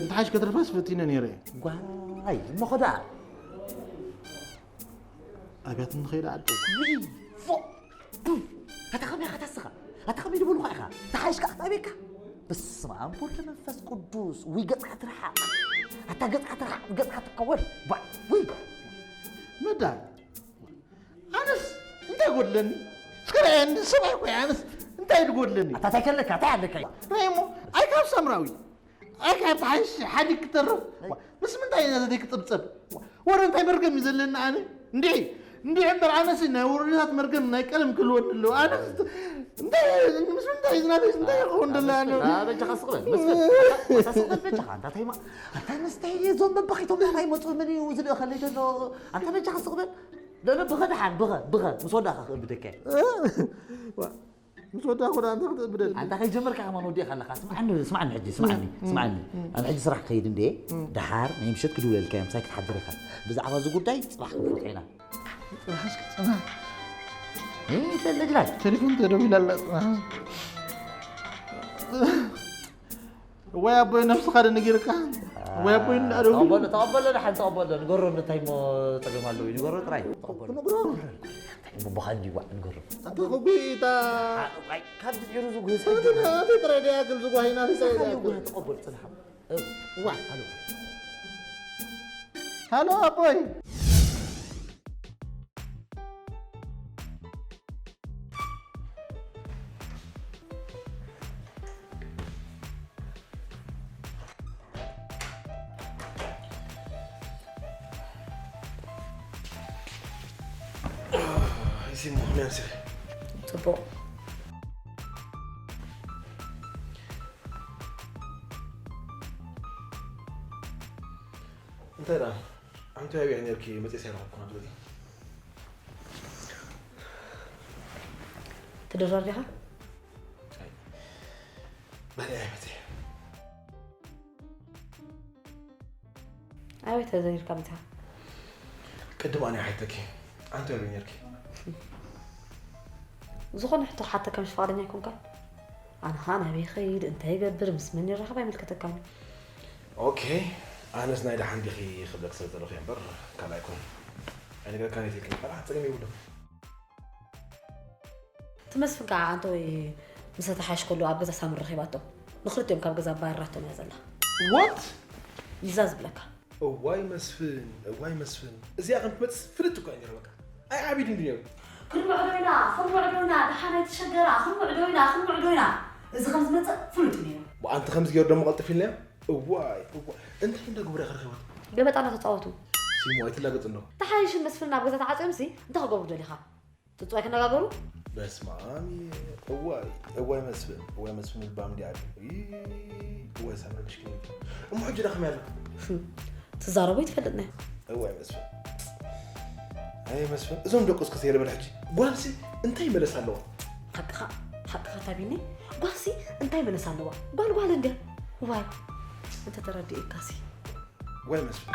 እንተሓሽ ከትርፋስ ፈቲነ ነይረ። ጓይ፣ እሞ ኸዳ? ኣብያት ንኸይዳ ዓዲ። ውይ፣ ፎእ! ኣታ ከመይ ኢኻ ታስኻ? ኣታ ከመይ ዝበሉኻ ኢኻ? ተሓይሽካ ኣኽታቤካ? በስመ ኣብ ወወልድ ወመንፈስ ቅዱስ። ውይ፣ ገጽካ ትርሓቕ። ኣታ ገጽካ ትርሓቕ፣ ገጽካ ትከወል። ባ-፣ ውይ! መዳ፣ ኣነስ እንታይ ጎድለኒ? እስከ ርኣየኒ፣ ሰብኣይ እኮ እየ፣ ኣነስ እንታይ ድጎድለኒ? ኣታ እንታይ ከለካ? እንታይ ኣለካ? ርኣይ እሞ፣ ኣይ ካብ ሳምራዊ፣ ኣይ ካብ ተሓይሽ ሓዲግ ክተርፍ። ዋ፣ ምስ ምንታይ ኢና ዘደይ ክጽብጸብ? ዋ፣ ወረ እንታይ መርገም እዩ ዘለኒ ኣነ? እንዲዒ፣ እንዲዒ እምበር ኣነሲ ናይ ወረደታት መርገም ናይ ቀለም ክህልወኒ ኣለዎ። ኣነ እንታይ፣ ምስ ምንታይ ዝናተይ እንታይ ይኸውን ደላ ኣነ? ኣታ በጃኻ ስቕ በል፣ መስፍን። ኣታ፣ ኣታ ስቕ በል በጃኻ። ኣንታ እንታይ ማ-፣ ኣንታ ምስታይ እዞም በበኺቶም ናታ ይመጹ፣ መን እዩ ዝልእኸለይ ዘሎ? ኣንታ በጃኻ ስቕ በል። ለለ ብኸ ደሓን፣ ብኸ፣ ብኸ፣ ምስ ወዳእኻ ክእብደካ እየ። ዋ፣ ምስ ወዳእኹ ደኣ እንታይ ክትእብደኒ? ኣንታ ከይጀመርካ ከማን ወዲእኻ ኣለኻ። ስምዓኒ፣ ስምዓኒ ሕጂ፣ ስምዓኒ፣ እም፣ ስምዓኒ። እም። ኣነ ሕጂ ስራሕ ክኸይድ እንድየ፣ እም። ደሓር ናይ ምሸት ክድውለልካ እየ፣ ምሳይ ክትሓድር ኢኻ። ብዛዕባ እዚ ጉዳይ ጽባሕ ክንፈትሖ ኢና። ጽባሕ እስኪ፣ ጽባሕ። እይ፣ ተለጅላጅ። ቴሌፎን ተደዊላ ኣላ፣ ጽባሕ። ወይ ኣቦይ ነብስኻ ዶ ነጊርካ? ወይ ኣቦይ እንዳዶ ተቐበሎ፣ ተቐበሎ፣ ደሓን ተቐበሎ። ንገሮ እንታይ እሞ ጸገም ኣለዎ? ንገሮ ጥራይ። ተቐበሎ። ንገሮ። እንታይ እሞ ብኻ እንዲዋ ንገሮ። ኣንተ እኮ ጉይታ። ኣይ፣ ካብ ድሒሩ ዝጉህ ኣንተ ጥራይ ደያ ግል ዝጓሂና እንታይ ደያ ግል። ተቐበል ጽናሕ። እ፣ ዋ፣ ሃሎ። ሃሎ ኣቦይ። እዚ ምኽንያት እዚ። ጽቡቕ። እንታይ ደኣ? ኣንቲ ኣበይ ነርኪ? መጺእሲ ኣይረኸብኩን ኣብዚ ገዛ። ትድረር ዲኻ? ኣይ፣ በሊዐ መጺአ። ኣበይ ተዘሪርካ መጺኻ? ቅድም ኣነ ሓይተኪ። ኣንቲ ኣበይ ነርኪ? ዝኾነ ሕቶ ክሓተካ ምሽ ፍቓደኛ ኣይኮንካን? ኣነ ኸኣ ናበይ ይኸይድ፣ እንታይ ይገብር፣ ምስ መን ይራኸብ ኣይምልከተካን እዩ። ኦኬ፣ ኣነስ ናይ ደሓን ዲኺ ክብለክ ስለ ዘለኹ እየ እምበር ካልእ ኣይኮነን። ኣይነገርካን እየ ትልኪ፣ ካልእ ጸገም የብሉን። እቲ መስፍን ከዓ ኣንተ ወይ ምስ ተሓሽ ከሎ ኣብ ገዛ ሳሚ ረኺባቶ። ንኽልቲኦም ካብ ገዛ ኣባረራቶም እያ ዘላ። What? ይዛ ዝብለካ። እዋይ መስፍን፣ እዋይ መስፍን። እዚኣ ከም ትመጽእ ፍልጥ እኮ እዩ ነይሩ በቃ። ኣይዓቢድን ድዩ ነይሩ? ክንምዕዶ ኢና፣ ክንምዕዶ ኢና፣ ደሓን ኣይትሸገራ፣ ክንምዕዶ ኢና፣ ክንምዕዶ ኢና። እዚ ከም ዝመጽእ ፍሉጥ እዩ ነይሩ። ብኣንቲ ከምዚ ገይሩ ደሞ ቀልጥፍ ኢልናዮ? እዋይ፣ እዋይ። እንታይ እንዳ ግብረ ከረኸበት? ገበጣ እናተጻወቱ። ሲሙ ኣይትላገጽ እንዶ። ተሓይሽን መስፍን ናብ ገዛ ተዓጽዮምሲ እንታይ ክገብሩ ደሊኻ? ጽጹይ ክነጋገሩ? በስመ ኣብ። እዋይ፣ እዋይ መስፍን፣ እዋይ መስፍን ልባም ድያ። እይ፣ እዋይ ሳምሪ ምሽኪን። እሞ ሕጂ ደኣ ከመይ ኣላ? ትዛረቦ ይትፈልጥና። እዋይ መስፍን። ኣይ መስፍን፣ እዞም ደቁስ ከሰይረ በል ሕጂ። ጓልሲ እንታይ መለስ ኣለዋ? ሓቅኻ፣ ሓቅኻ ታቢኒ። ጓልሲ እንታይ መለስ ኣለዋ? ጓል ጓል እንድያ። ዋይ፣ እንተ ተረዲእካሲ። እዋይ መስፍን።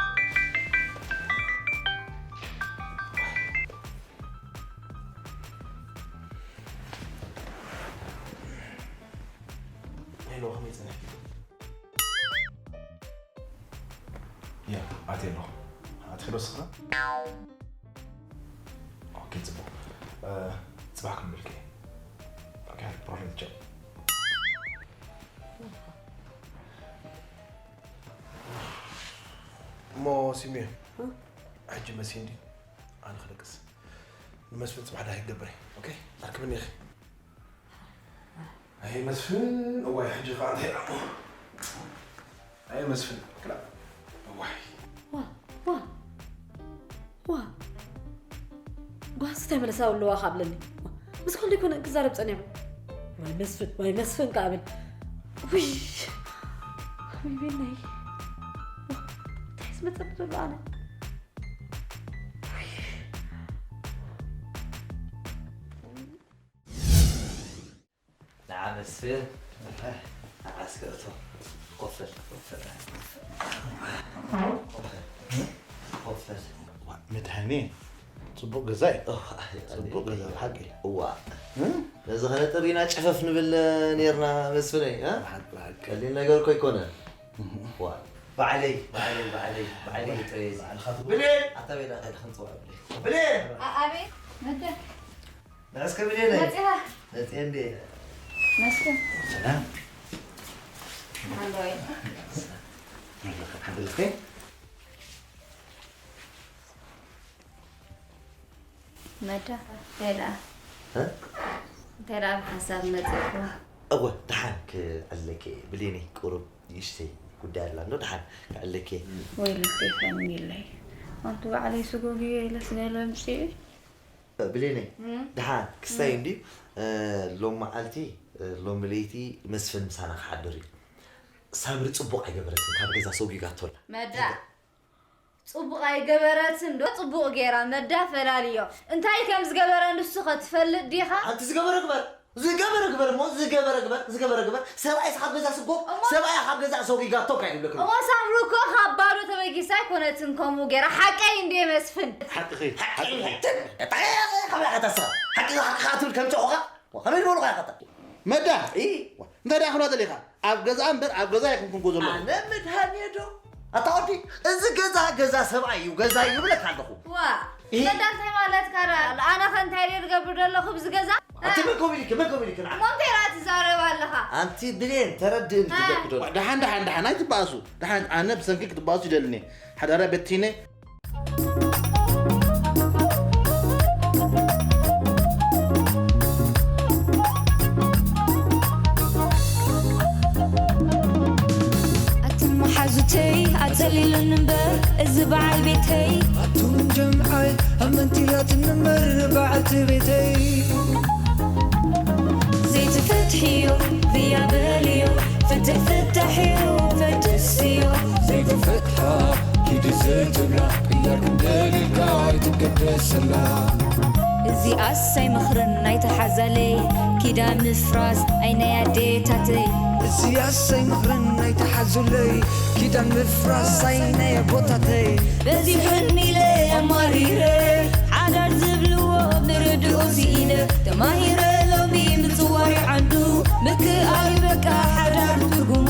ሄሎ፣ ከመይ ጸኒሕኪ? ያ፣ ኣትየ ኣለኹ። ኣትኺ ዶ ስኽራ? ኦኬ፣ ጽቡቕ። እ፣ ጽባሕ ክንብልኪ። ኦኬ፣ ፕሮብሌም ቻው። እሞ ሲሙየ፣ እ? ሕጂ መሲ እንዲ ኣነ ክደቅስ። ንመስፍን ጽባሕ ዳሂ ክገብር እየ። ኦኬ? ኣርክብኒ ኢኺ። ኣይ መስፍን፣ እዋይ፣ ሕጂ ኸዓ እንታይ ደኣ? ኣይ መስፍን፣ ክላ-፣ እዋይ። ዋ፣ ዋ፣ ዋ። ጓልሲ እንታይ መለሳ ኣለዋ ካብ ለኒ? ምስ ኮልደ ይኮነ ክዛረብ ጸኒሑ። ዋይ መስፍን፣ ዋይ መስፍን ክኣ ብል። ውይ፣ ውይ ቤናይ። እንታይ ዝመጸኒ ዘሎ ኣነ? ንዓ መስፍን፣ ንዓ እስከ እቶ። ኮፍ በል፣ ኮፍ በል። ኮፍ በል። ዋ፣ መድሃኔ፣ ጽቡቕ ገዛ እዩ። እዋ፣ ጽቡቕ ገዛ፣ ብሓቂ። እዋ። እ? ነዚ ከነጥር ኢና ጨፈፍ ንብል ኔርና መስፍነይ፣ እ? ብሓቂ፣ ብሓቂ። ቀሊል ነገር እኮ ኣይኮነን። እዋ። ባዕለይ፣ ባዕለይ፣ ባዕለይ፣ ባዕለይ ጥረይ እዚ። ባዕልኻ ትብሎ። ብሌን! ኣታ ቤላ ከይዳ ክንጽውዓ ብሌን። ብሌን! ኣ-፣ ኣቤት፣ መደ። ንዕስከ ብሌን። መጺኻ? መጺአ እንዴ? መስፍን። ሰላም። ሃሎ፣ ወይ። ሓደልከ? መዳ፣ እንታይ ደኣ? እ? እንታይ ደኣ ብሓሳብ መጺእኩ? እወ፣ ደሓን ክዕለኪ እየ። ብሌነይ፣ ቁሩብ ንእሽተይ ጉዳይ ኣላ እንዶ፣ ደሓን ክዕለኪ እየ። ወይለኪ ፈንጊለይ። ኣንቲ ባዕለይ ስጎግ እየ ኢለስ ገለ ኣምጺኡ። እ፣ ብሌነይ፣ እም? ደሓን ክስታይ እም? እንድዩ። እ፣ ሎም መዓልቲ፣ እ፣ ሎሚ ለይቲ መስፍን ምሳና ክሓድር እዩ። ሳምሪ ጽቡቕ ኣይገበረትን፣ ካብ ገዛ ሰጒጋቶ ኣላ። መዳ። ጽቡቕ ኣይገበረትን ዶ? ጽቡቕ ገይራ መዳ ፈላልዮ። እንታይ ከም ዝገበረ ንሱ ኸ ትፈልጥ ዲኻ? ኣንቲ ዝገበረ ግበር። ዝገበረ ግበር እሞ፣ ዝገበረ ግበር፣ ዝገበረ ግበር። ሰብኣይ ካብ ገዛ ስጎ፣ እሞ ሰብኣይ ካብ ገዛ ሰጒጋቶ እኳ ይብለኩም። እሞ ሳምሪ እኮ ካብ ባዶ ተበጊሳ ኣይኮነትን ከምኡ ገይራ። ሓቀይ እንድየ መስፍን። ሓቅኺ፣ ሓቅኺ። ሓቅኺ። እንታይ፣ እንታይ፣ እንታይ፣ እንታይ፣ ሓቅኺ፣ ሓቅኺ ትብል ከም ጨቑኻ? ከመይ ዝበሉ ኸ ያኸታ? መዳ! ኢ? እንታይ ደኣ ክብላ ደሊኻ? ኣብ ገዛ እምበር ኣብ ገዛ ኣይኮንኩን እኮ ዘለኹ። ኣነ መድሃኔ ዶ? ኣታ ወዲ፣ እዚ ገዛ፣ ገዛ ሰብኣይ እዩ፣ ገዛ እዩ ይብለካ ኣለኹ። ዋ፣ ኢ? መዳ እንታይ ማለትካ ደኣ? ኣነ ኸ እንታይ ድየ ዝገብር ዘለኹ ኣብዚ ገዛ? ኣንቲ መን ከምኡ ኢልኪ? መን ከምኡ ኢልኪ ንዓ? እሞ እንታይ ደኣ ትዛረብ ኣለኻ? ኣንቲ ብሌን፣ ተረድእኒ እ። ትብለኪ ዶ? ዋ፣ ደሓን፣ ደሓን፣ ደሓን፣ ኣይትበኣሱ። ደሓን፣ ኣነ ብሰንኪ ክትበኣሱ ይደልኒ። ሓዳራ በቲነ። ኣቱም መሓዙተይ ኣጸሊሉኒ እምበር እዚ በዓል ቤተይ። ኣቱም ጀምዓይ ኣመንቲያት ንመር በዓልቲ ቤተይ። ዘይትፈትሕዮ ብያ በልዮ፣ ፍትሕ ፍታሕዮ ፈትስዮ። ዘይትፈትሓ ኪዲ ዘይትብላ ቅያር ክንደልልካ ኣይትገደሰላ። እዚኣስ ኣይምኽርን ናይታ ሓዛለይ፣ ኪዳን ምፍራስ ኣይ ናይ ኣዴታተይ። እዚኣስ ኣይምኽርን ናይታ ሓዙለይ፣ ኪዳን ምፍራስ ኣይ ናይ ኣቦታተይ። በዚሑኒ ኢለ ኣማሪረ፣ ሓዳር ዝብልዎ ምርድኡ ስኢነ፣ ተማሂረ ሎሚ ምጽዋር ዓዱ፣ ምክኣል በቃ ሓዳር ትርጉሙ።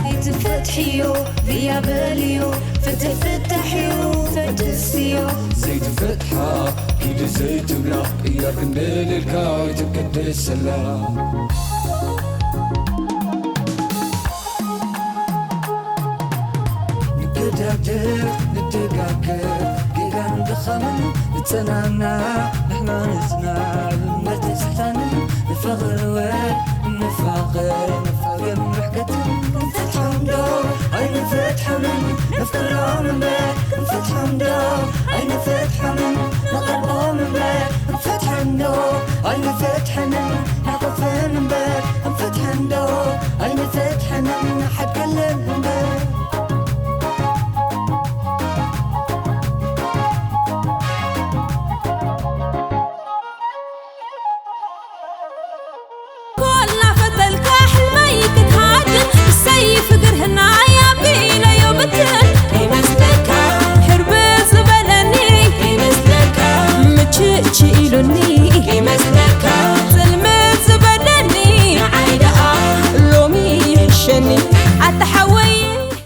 ዘይትፈትሕዮ ብያ በልዮ፣ ፍትሕ ፍታሕዮ ፈትስዮ። ዘይትፈትሓ ኪዲ ዘይትብላ ቅያር ክንደልልካ ኣይትገደሰላ። ንገዳደፍ ንደጋገፍ ጌጋን ድኻምን ንጸናና ንሕና ንጽናዕ እምነት ንስሕታንን ንፋቐር ወር ንፋቐር ንፋገም ርሕቀትን ክንፈትሖም ዶ ኣይንፈትሖምን ነፍቅሮም እምበር ክንፈትሖም ዶ ኣይንፈትሖምን ንቐርቦም እምበር ክንፈትሖም ዶ ኣይንፈትሖምን ንሓቆፈን እምበር ክንፈትሖም ዶ ኣይንፈትሖምን ንሓድገለን እምበር። ኮልና ፈተልካ ሕልመይ ክትሃድን ብሰይፊ ግርህናይ ኣቢለዮ ብትን ከይመስለካ ሕርብ ዝበለኒ ከይመስለካ ምችች ኢሉኒ ከይመስለካ ጽልምት ዝበለኒ ንዓይ ደኣ ሎሚ ይሕሸኒ ኣተሓ